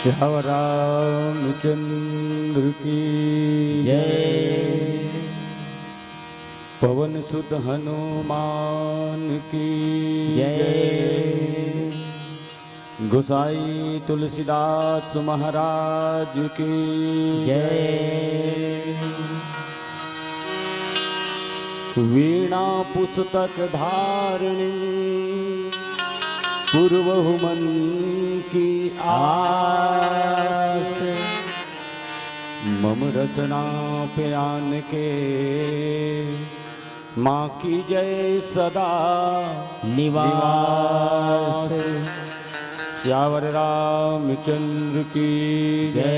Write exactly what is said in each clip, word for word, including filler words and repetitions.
सियावर रामचंद्र की जय। पवन सुत हनुमान की जय। जय। गोसाई तुलसीदास महाराज की जय। वीणा पुस्तक धारणी पुरवहु मन की आस। मम रसना पे आन के माँ की जय सदा निवास। निवास। सियावर रामचंद्र की जय। जय।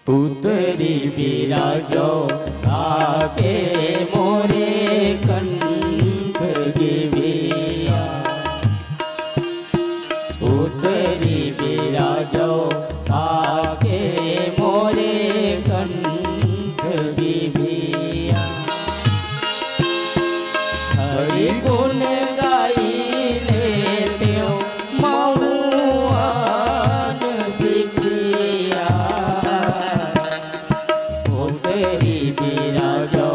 उतरी बिराजो आके मोरे कंठ जीविया। उतरी बिराजो आके मोरे कंठ जीविया। हरि गुण गाई लेतेव महुआन सिखिया। उतरी बिराजो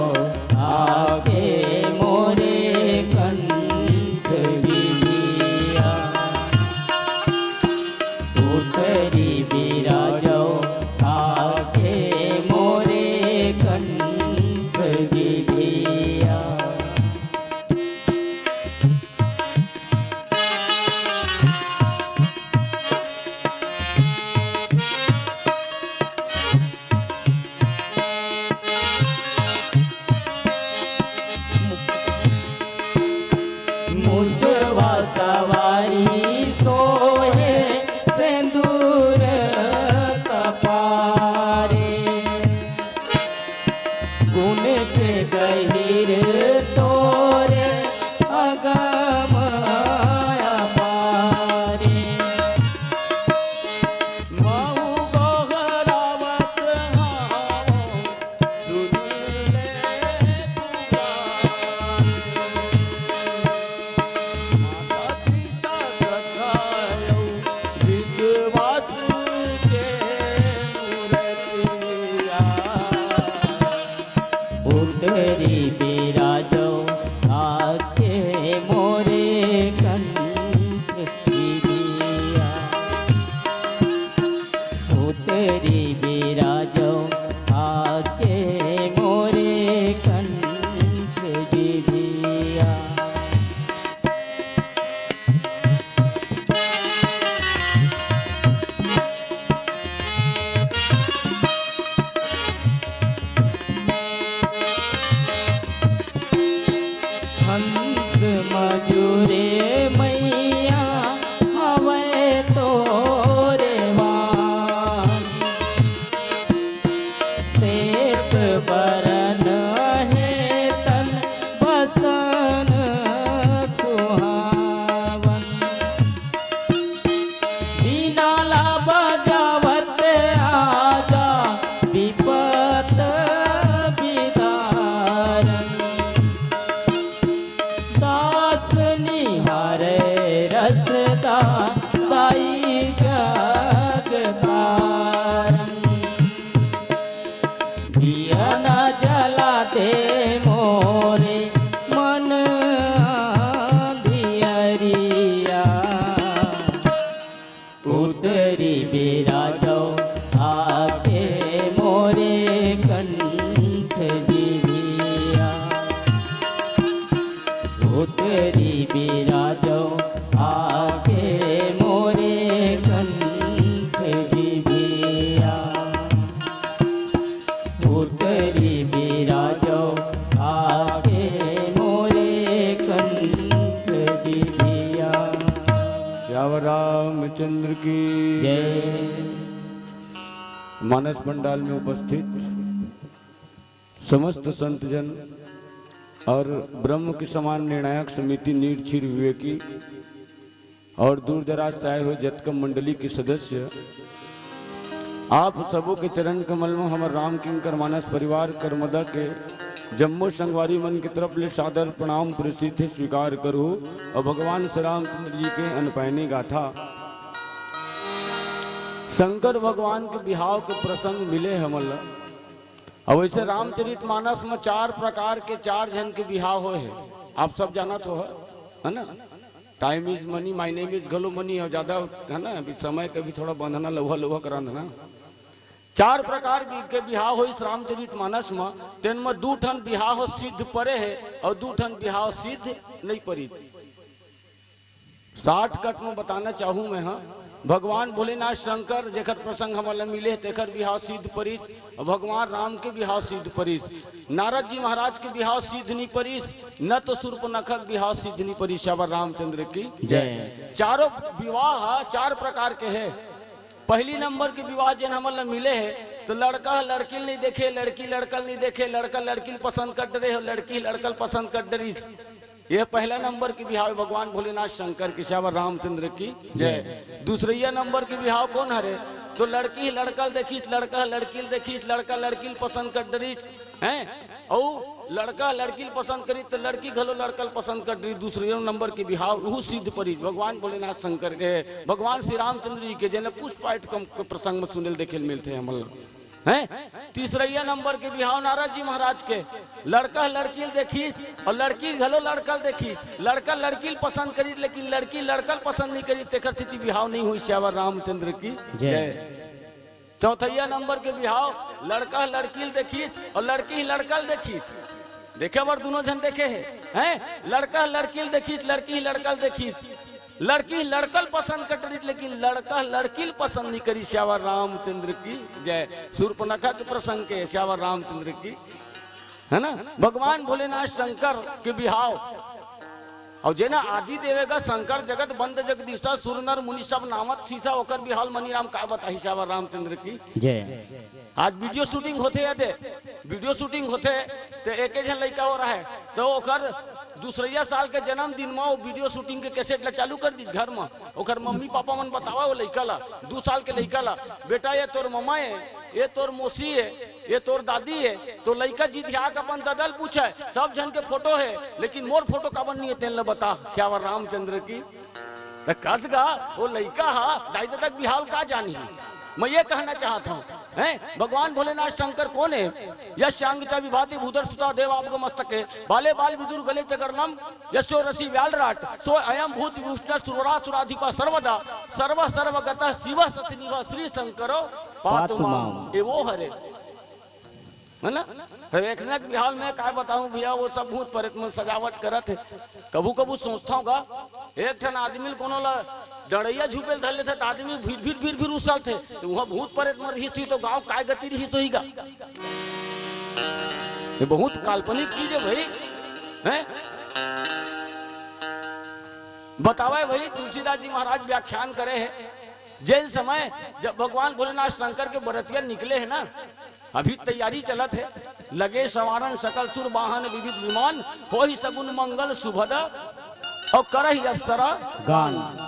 आके मोरे कंठ जीविया। उतरी बिराजो आके मोरे कंठ जीविया। मुसवा सवारी सोहे सेंदूर कपारे। गुण के गहिर तोरे अगम अपारे। महु गोहरावत हावों सुन ले पुकार। माता पिता सखा अउ विश्वास के मूरतिया। उतरी बिराजो आके मोरे कंठ जीविया। उतरी बिराजो आके मोरे कंठ जीविया। की जय। मानस पंडाल में उपस्थित समस्त संतजन और ब्रह्म के समान निर्णायक समिति नीर क्षीर विवेकी और दूर दराज से आए हुए जतका मंडली के सदस्य, आप सबों के चरण कमल में हमर राम किंकर मानस परिवार करमदा के जम्मो संगवारी मन के तरफ ले सादर प्रणाम प्रेषित हे, स्वीकार करो। और भगवान श्री रामचंद्र जी के अनपैनी गाथा। शंकर भगवान के बिहाव के प्रसंग मिले हमन ला। अब वैसे रामचरित मानस में चार प्रकार के चार झन के बिहाव होए हे, आप सब जानत हो, है ना? Time is money, my name is घलो money, और ज्यादा, है ना, अभी समय के भी थोड़ा बंधना लौहा लौहा करांद ना। चार प्रकार बि-, के बिहाव होइस रामचरित मानस में, तेन में दू ठन बिहाव सिद्ध परे हे और दू ठन बिहाव सिद्ध नहीं परी। Shortcut में बताना चाहूँ मैं, हाँ, भगवान भोलेनाथ शंकर जेकर प्रसंग हमन ला मिले, तेकर बिहाव सिद्ध परिस, और भगवान राम के बिहाव सिद्ध परिस। नारद जी महाराज के बिहाव सिद्ध नहीं परिस, न तो शूर्पणखा के बिहाव सिद्ध नहीं परिस। सियावर रामचंद्र की जय। चारों विवाह चार प्रकार के हे। पहली नंबर के विवाह जेन हमन ला मिले हे, तो लड़का ह लड़की ल नहीं देखे, लड़की लड़का ल नहीं देखे, लड़का लड़की ल पसंद कर डरे हो, लड़की लड़का ल पसंद कर डरिस। ये पहला नंबर के बिहाव हे भगवान भोलेनाथ शंकर के। सियावर रामचंद्र की जय। दूसरैया नंबर के बिहाव कौन हरे? तो लड़की लड़का ल देखिस, लड़का लड़की ल देखिस, लड़का लड़की ल पसंद कर डरिस, हैं? अउ लड़का लड़की ल पसंद करिस, तो लड़की घलो लड़का ल पसंद कर डरिस। दूसरैया नंबर के बिहाव उहू सिद्ध परिस भगवान भोलेनाथ शंकर के, भगवान श्री रामचंद्र जी के, जेन ला पुष्पा आइटम के प्रसंग में सुने ल देखे ल मिलथे हमन ला। हैं? तीसरैया नंबर के बिहाव नारद जी महाराज के, लड़का लड़की ल देखिस और लड़की घलो लड़का ल देखिस, लड़का लड़की ल पसंद करिस, लेकिन लड़की लड़का ल पसंद नहीं करिस, तेकर सेती बिहाव नहीं होइस। सियावर रामचंद्र की जय। जय। चौथैया नंबर के बिहाव, लड़का लड़की ल देखिस और लड़की लड़का ल देखिस, देखे बर दोनों झन देखे हे, हैं? लड़का लड़की ल देखिस, लड़की लड़का ल देखिस, लड़की लड़का ल पसंद कर डरिस, लेकिन लड़का लड़की ल पसंद नहीं करिस। सियावर रामचंद्र की जय। शूर्पणखा के प्रसंग के, सियावर रामचंद्र की, है ना? भगवान भोलेनाथ शंकर के बिहाव। और जेना आदि देवे गा शंकर जगत बंद जगदीशा, सुर नर मुनि सब नावत शीशा, ओकर बिहाव मनीराम का बताही। सियावर रामचंद्र की जय। आज video shooting होथे, या दे video shooting होथे, तो एक झन लइका हो रहा है, तो ओकर दूसरैया साल के जन्मदिन में वो video shooting के cassette ला चालू कर दी घर में। ओकर मम्मी पापा मन बतावा वो लइका ला, दू साल के लइका ला, "बेटा, ये तोर ममा है, ये तोर मौसी है, ये तोर दादी है।" तो लइका जिद के आके अपन ददा ल पूछे, "सब झन के फोटो है, लेकिन मोर फोटो काबर नहीं है, तेन ला बता।" सियावर रामचंद्र की। त कस गा, वो लइका हा दाई ददा के बिहाव ल का जानही? मैं ये कहना चाहत हूँ, हैं? भगवान भोलेनाथ शंकर कौन है? यस्यांग च विभाति भूधर सुता देव आपग मस्तके, बाले बाल विदुर गले च करनम, यस्यो रसि व्यालराट, सो अयम भूत विष्णु सुररासुराधिपा सर्वदा, सर्व सर्वगत शिव सचनिव श्री शंकरो पातु माम। ये वो हरे। है ना? तो एक झन के बिहाव ल मैं काय बताऊं भैया, वो सब भूत प्रेत मन सजावट करत हे। कभू कभू सोचता हूँ गा, एक ठन आदमी ल कोनो ला डड़ैया झुपे ल धर लेथे, त आदमी भीर भीर भीर भीर उछलथे, तो वहाँ भूत प्रेत मन रहिस होही, तो गाँव काय गति रहिस होही गा? ये बहुत काल्पनिक चीज है भाई, हैं? बतावे भाई, तुलसीदास जी महाराज व्याख्यान करे हे, जेन समय जब भगवान भोलेनाथ शंकर के बरतिया निकले हे ना, अभी तैयारी चलत हे, लगे संवारन सकल सुर वाहन विविध विमान, होही सगुन मंगल सुभद और करही अप्सरा गान।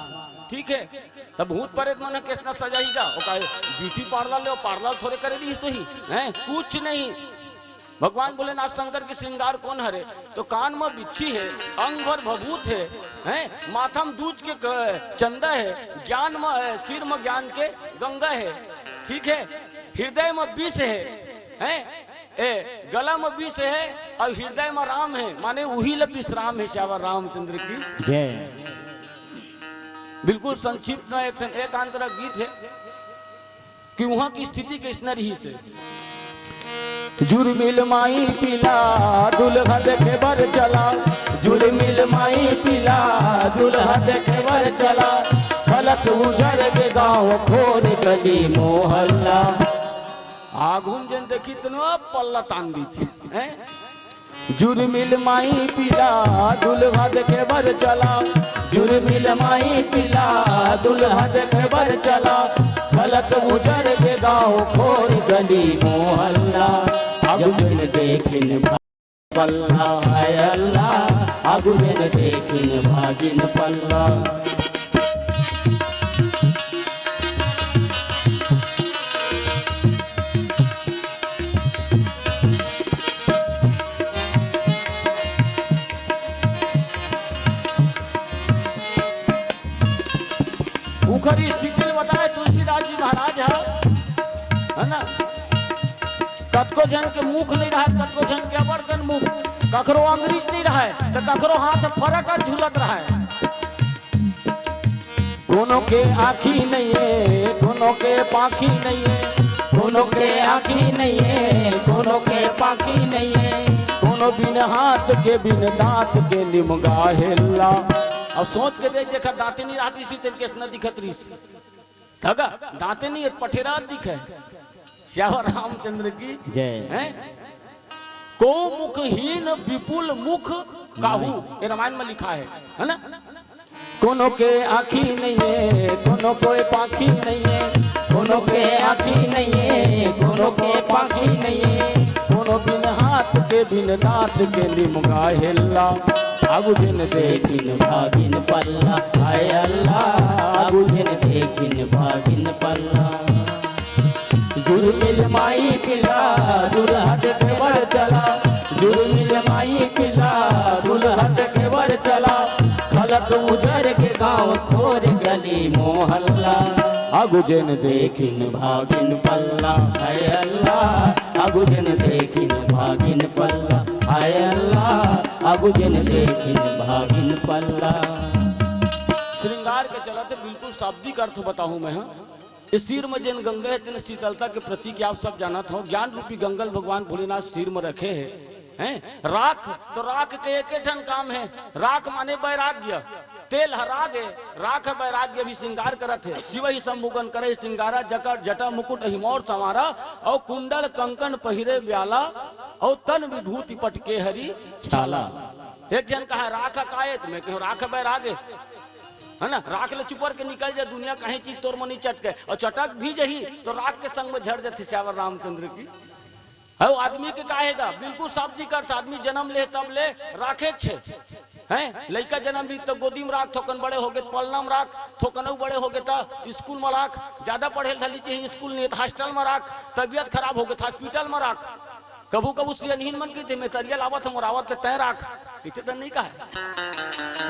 ठीक है, तब भूत प्रेत मन ह केसना सजाही गा? ओका beauty parlour ले, parlour थोड़े करे रहिस होही, हैं? कुछ नहीं। भगवान भोलेनाथ शंकर के श्रृंगार कौन हरे? तो कान में बिच्छी है, अंग भर भभूत है, हैं? माथा में दूज के क-, चंदा है, ज्ञान में, सिर में ज्ञान के गंगा है, ठीक है? हृदय में विष है, हैं? ए, गला में विष है और हृदय में राम है, माने उही ल विश्राम है। सियावर रामचंद्र की जय। बिल्कुल संक्षिप्त में एक ठन एकांतरा गीत है कि वहाँ की स्थिति कइसना रहिस हे। जुरमिल माई पिला दुल्हा देखे बर चला, जुरमिल माई पिला दुल्हा देखे बर चला, फलक उजर के गाँव खोर गली मोहल्ला। आगू म जेन देखी तेन पल्ला तान दीस, हैं? जुरमिल माई पिला दुल्हा देखे बर चला, जुर्मिल माई पिला, दुल्हा देखे बर चला, खलत उजर के गाँव, खोर गली मोहल्ला। आगू जेन देखिन पल्ला, हाय अल्लाह, आगू जेन देखिन भागिन पल्ला। ओखर स्थिति ल बताए तुलसीदास जी महाराज ह, है ना? कतको झन के मुख नइ रहय, कतको झन के अबड़ कन मुख, कखरो अंगरीच नइ रहय, त कखरो हाथ फरक झूलत रहय। कोनो के आँखी नइये, कोनो के पाँखी नइये, कोनो के आँखी नइये, कोनो के पाँखी नइये, कोनो बिन हाथ के, बिन दाँत के निमगा हेल्ला। अब सोच के देख, जेकर दाँते नइ रहत रिहिस, तेन कइसना दिखत रिहिस। थगा, दाँते नइ हे, पठेरा दिखे। सियावर रामचंद्र की जय। हैं? को मुखहीन विपुल मुख काहू, ये रामायण में लिखा है, है ना? कोनो के आँखी नइये, कोनो कोई पाँखी नइये, कोनो के आँखी नइये, कोनो के पाँखी नइये, कोनो बिन हाथ के, बिन दाँत के निमगा हेल्ला। आगू जेन देखिन भागिन पल्ला, हाय अल्लाह, आगू जेन देखिन भागिन पल्ला। जुर्मिल माई पिला, दुल्हा देखे बर चला। जुर्मिल माई पिला, दुल्हा देखे बर चला। खलत उजर के गाँव, खोर गली मोहल्ला। आगू जेन देखिन भागिन पल्ला, हाय अल्लाह। आगू जेन देखिन भागिन पल्ला, हाय अल्लाह। आगू जेन देखिन भागिन पल्ला। श्रृंगार के चलत बिल्कुल शाब्दिक अर्थ बताहूँ मैं, हाँ? ए सिर म जेन गंगा हे, तेन शीतलता के प्रतीक हे, आप सब जानत हो। ज्ञान रूपी गंगा ल भगवान भोलेनाथ सिर म रखे हे, हैं? राख, तो राख के एके ठन काम हे, राख माने बैराग्य। तेल ह राग हे, राख ह बैराग्य, अभी श्रृंगार करत हे। शिव ही संभोगन करे श्रृंगारा, जकर जटा मुकुट ही मोर संवारा, अउ कुंडल कंकन पहिरे ब्याला, अउ तन विभूति पटके हरि छाला। एक झन कहा, "राख ह का ए?" त मैं कहूँ, "राख ह बैराग हे।" है ना, राख ले चुपर के निकल जा, दुनिया कहीं चीज तोर म नइ चटके, अउ चटक भी जही तो राख के संग में झड़ जथे। सियावर रामचंद्र की। हव आदमी के का हे गा, बिल्कुल शाब्दिक अर्थ, आदमी जनम ले तब ले राखेच हे। हैं, लइका जनम ली त गोदी म राख, थोकन बड़े होगे त पलना म राख, थोकन अउ बड़े होगे त स्कूल म राख, ज्यादा पढ़े ल धली चाहिए स्कूल नइ हे त हॉस्टल म राख, तबियत खराब होगे त हॉस्पिटल म राख। कभू कभू सियनहिन मन कहिथे, "मैं तरिया लावत हूँ, मोर आवत के तैं राख।" कहिथे त नइ कहे।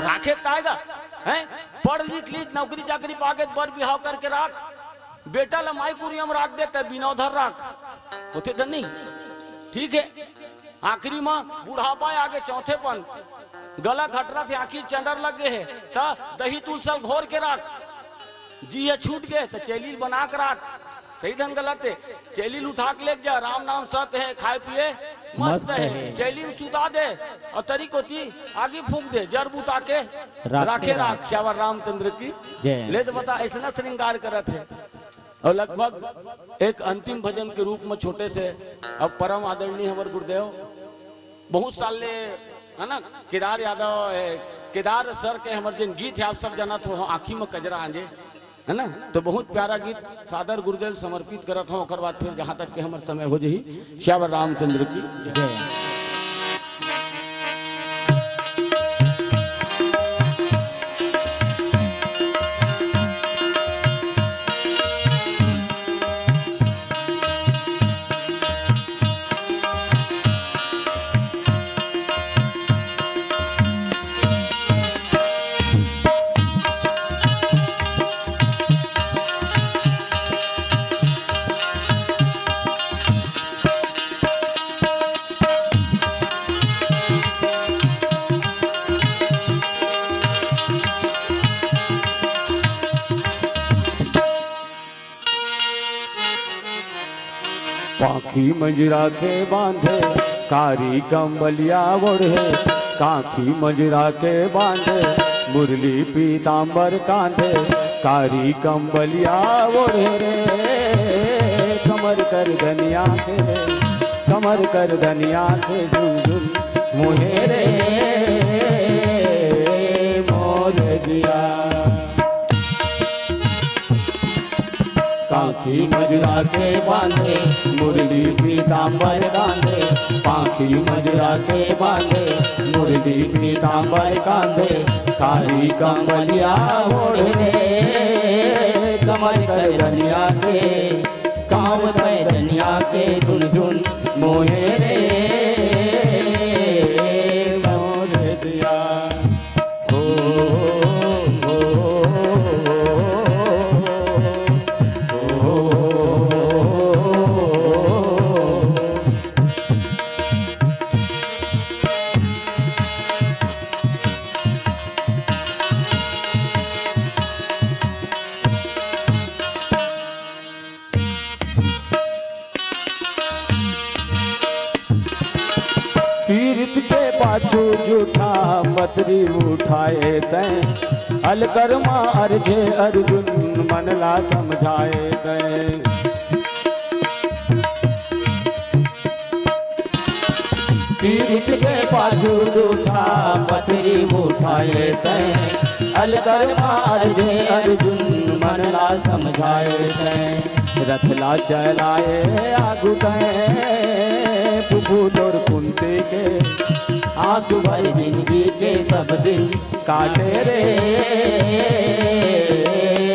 राखे त आएगा, हैं? पढ़ लिख ली, नौकरी चाकरी पागे त बर बिहाव करके राख। बेटा ल माई कुरिया म राख दे, तैं बिनौधर राख। होथे त नइ? ठीक हे। आखिरी म बुढ़ापा आगे, चौथेपन, गला खटरा से आँखी चंदर लग गए हे, त दही तुलसल घोर के राख। जी ह छूट गे, त चेली ल बना के राख। सही धन गलत हे। चेली ल उठा के लेके जा, राम नाम सत हे, खाए पिए मस्त मस्त हे। हे। चेली ल सुता दे, अउ तरी कोती आगी फूंक दे, जर बुता के राखे राखे राख। राख। सियावर रामचंद्र की जय। ले त बता, अइसना श्रृंगार करत हे। अउ लगभग एक अंतिम भजन के रूप म छोटे से, अब परम आदरणीय हमर गुरुदेव बहुत साल ले, है ना, केदार यादव, ए, केदार सर के हमर जेन गीत हे, आप सब जानत हो, आँखी म कजरा आंजे, है ना, तो बहुत प्यारा गीत सादर गुरुदेव समर्पित करत हूँ। ओकर बाद फिर जहाँ तक के हमर समय हो जही, सियावर रामचंद्र की जय। पाखी मंजरा के बांधे, कारी कंबलिया ओढ़े। पाखी मंजरा के बांधे, मुरली पीतांबर कांधे, कारी कंबलिया ओढ़े रे। कमर कर धनिया के, कमर कर धनिया के झुम झुम मोहे रे, मोरे जिया। कांखी मजुरा के बांधे, मुरली पीतांबर कांधे। कांखी मजुरा के बांधे, मुरली पीतांबर कांधे। कारी कंबलिया ओढ़े, कमर कर धनिया के, काम पैजनिया के झुनझुन मोहे रे मोर जिया। हो, हो, हो, हो। पीरित के पाछू जूठा पतरी उठाए तैं, अलकर मा अर्जे अर्जुन मन ला समझाए तैं। पीरित के पाछू जूठा पतरी उठाए तैं, अलकर मा अर्जे अर्जुन मन ला समझाए तैं। रथ ला चलाए आगू तैं, फूफू तोर कुंती के आंसू भरी जिनगी के सब दिन काटे रे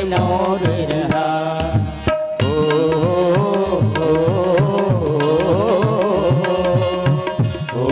मोर रहा। ओ, ओ, ओ, ओ।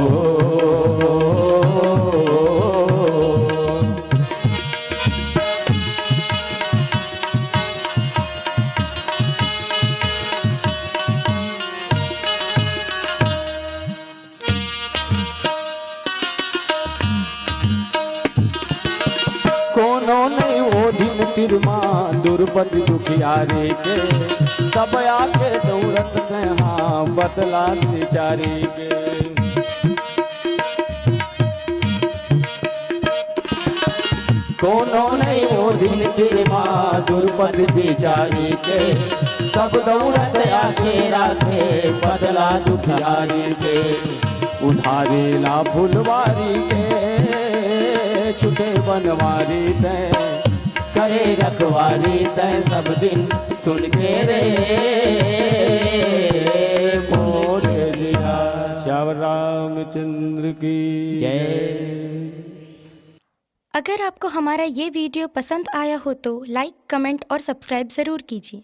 कोनो नइ ओ दिन तिरमा दुरपति दुखियारी के, तब आके दौड़त तैं हा बतला बिचारी के। कोनो नइ ओ दिन तिरमा दुरपति बिचारी के, तब दौड़त आके राखे बतला दुखियारी के। उधारी ला फुलवारी के, छुटे बनवारी तैं, करे रखवारी तैं सब दिन सुन के रे मोर जिया। श्याम रामचंद्र की जय। अगर आपको हमारा ये वीडियो पसंद आया हो तो लाइक, कमेंट और सब्सक्राइब ज़रूर कीजिए।